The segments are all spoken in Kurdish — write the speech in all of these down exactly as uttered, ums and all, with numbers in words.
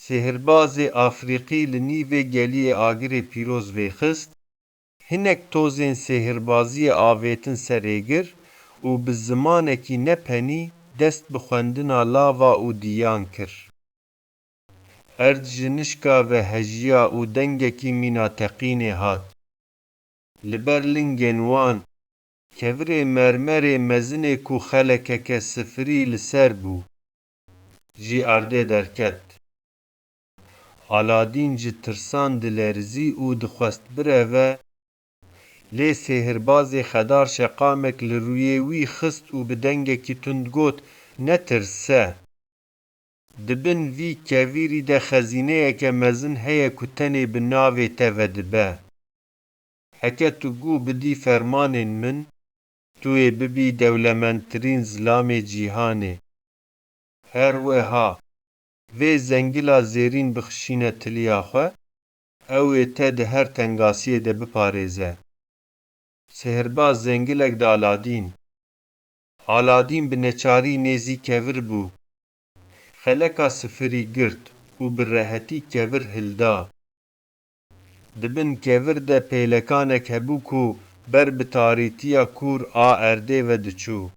Sêhirbazê Afrîqî li nîvê geliyê agirê pîroz vêxist, hinek tozên sêhirbaziyê avêtin serê gir û bi zimanekî nepenî dest bi xwendina lava û diyan kir. Erd ji nişka ve hejiya û dengekî mîna teqînê hat. Li ber lingên wan, kevirê mermerê mezinê ku xelekeke sifirî li ser bû, ji erdê derket. Aladîn ji tirsan dilerizî û dixwest bireve, lê sêhirbazê xedar şeqamek li rûyê wî xist û bi dengekî tund got, "Netirse! Di bin vî kevîrî de xezîneyeke mezin heye ku tenê bi navê te ve dibe. Heke tu gû bidî fermanên min, tu yê bibî dewlemendtirîn zilamê cîhanê. Her wiha, vê zengila zêrîn bixişîne tiliya xwe, ew ê te di her tengasiyê de biparêze." Sêhirbaz zengilek da Aladîn. Aladîn bi neçarî nêzî kevir bû. Xeleka sifirî girt û bi rehetî kevir hilda. Di bin kevir de pêlekanek hebû ku ber bi tarîtiya kûr a erdê ve diçû.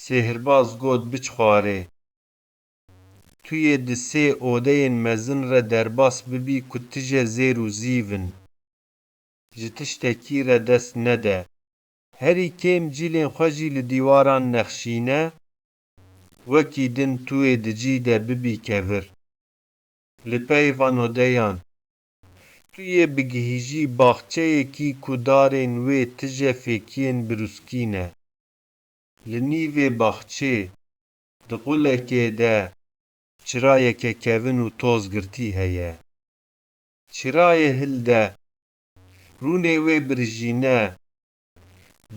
Sêhirbaz got, "Biç xwarê. Tu yê di sê odeyên mezin re derbas bibî ku tije zêr û zîv in. Ji tiştekî re dest nede. Herî kêm cilên xwe jî li dîwaran nexşîne, wekî din tu yê di cî de bibî kevir. Li pey van odeyan, tu yê bigihîjî baxçeyekî ku darên wê tije fêkiyên birûskî ne. Li nîvê baxçê, di qulekê de çirayeke kevin û tozgirtî heye. Çirayê hilde, rûnê wê birijîne,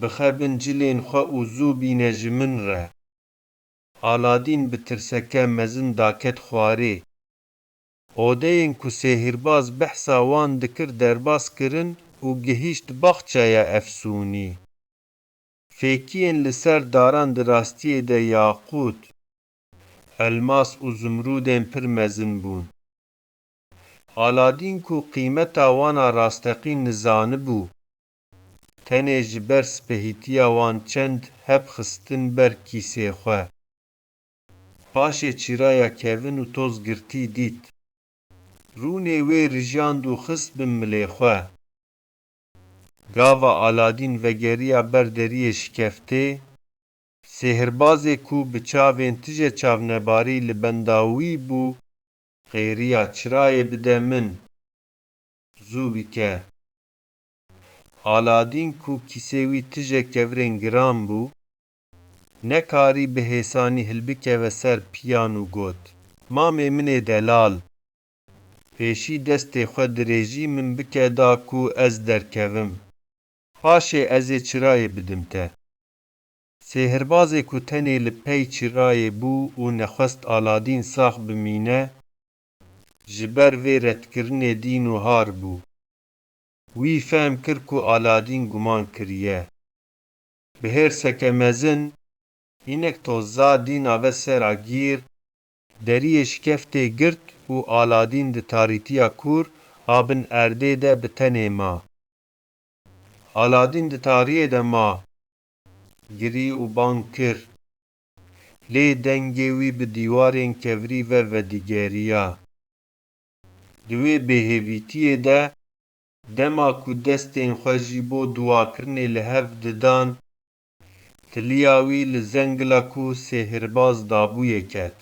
bixe bin cilên xwe û zû bîne ji min re." Aladîn bi tirseke mezin daket xwarê. Odeyên ku sêhirbaz behsa wan dikir derbas kirin û gihîşt baxçeya efsûnî. Fêkiyên li ser daran di rastiyê de yaqût, elmas û zimrûdên pir mezin bûn. Aladîn ku qîmeta wan a rasteqîn nizanibû, tenê ji ber spehîtiya wan çend heb xistin ber kîsê xwe. Paşê çiraya kevin û tozgirtî dît. Rûnê wê rijand û xist bin milê xwe. Gava Aladîn vegeriya ber deriyê şikeftê, sêhirbazê ku bi çavên tije çavnebarî li benda wî bû, xêriya çirayê bide min. Zû bike. Aladîn ku kîsê wî tije kevirên giran bû, nekarî bi hêsanî hilbikeve ser piyan û got, "Mamê min ê delal, pêşî destê xwe dirêjî min bike da ku ez derkevim. Paşê ez ê çirayê bidim te." Sêhirbazê ku tenê li pey çirayê bû û nexwest Aladîn sax bimîne, ji ber vê redkirinê dîn û har bû. Wî fehm kir ku Aladîn guman kiriye. Bi hêrseke mezin, hinek toza dîna ve seragîr, deriyê şikeftê girt û Aladîn di tarîtiya kûr a bin erdê de bi tenê ma. Aladîn di tariyê de ma, girî û bang kir. Lê dengê wî bi dîwarên kevirî ve vedigeriya. Di wê bêhêvîtiyê de, dema ku destên xwe jî bo duakirinê li hev didan, tiliya wî li zengila ku sêhirbaz dabûyê ket.